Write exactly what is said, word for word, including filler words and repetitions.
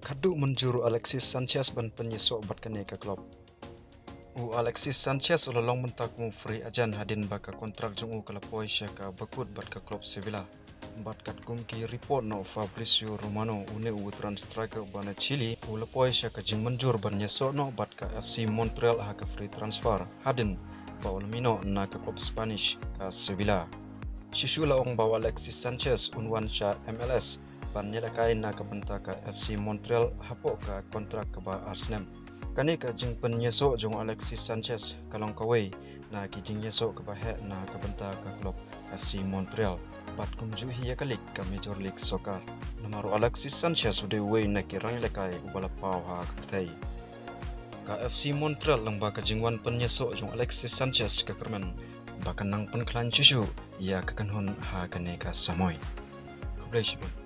Khadduh mynjur u Alexis Sanchez ban pynïasoh bad kane ka klub. U Alexis Sanchez u la long mynta kum u free agent hadien ba ka kontrak jong u ka la poi sha kaba kut bad ka klub Sevilla. Bad katkum ki report na u Fabrizio Romano, une u veteran striker ba na Chile, u la poi sha ka jingmynjur ban ïasoh noh bad ka F C Montreal ha ka free transfer hadien ba u la mih noh na ka klub Spanish ka Sevilla. Shisha la ong ba u Alexis Sanchez un wan sha M L S ban ïalehkai na ka bynta ka F C Montreal hapoh ka kontrak kaba ar snem. Kane ka jingpynïasoh jong u Alexis Sanchez ka long kawei na ki jingïasoh kaba heh na ka bynta ka klub F C Montreal bad kumjuh hi ïa ka lig ka Major League Soccer. Namar u Alexis Sanchez u dei uwei na ki rangïalehkai uba la paw ha ka pyrthei. Ka F C Montreal lyngba ka jingwan pynïasoh jong u Alexis Sanchez ka kyrmen ba kan nang pynkhlaiñ shisha ïa ka kynhun ha kane ka samoi. Khublei shibun.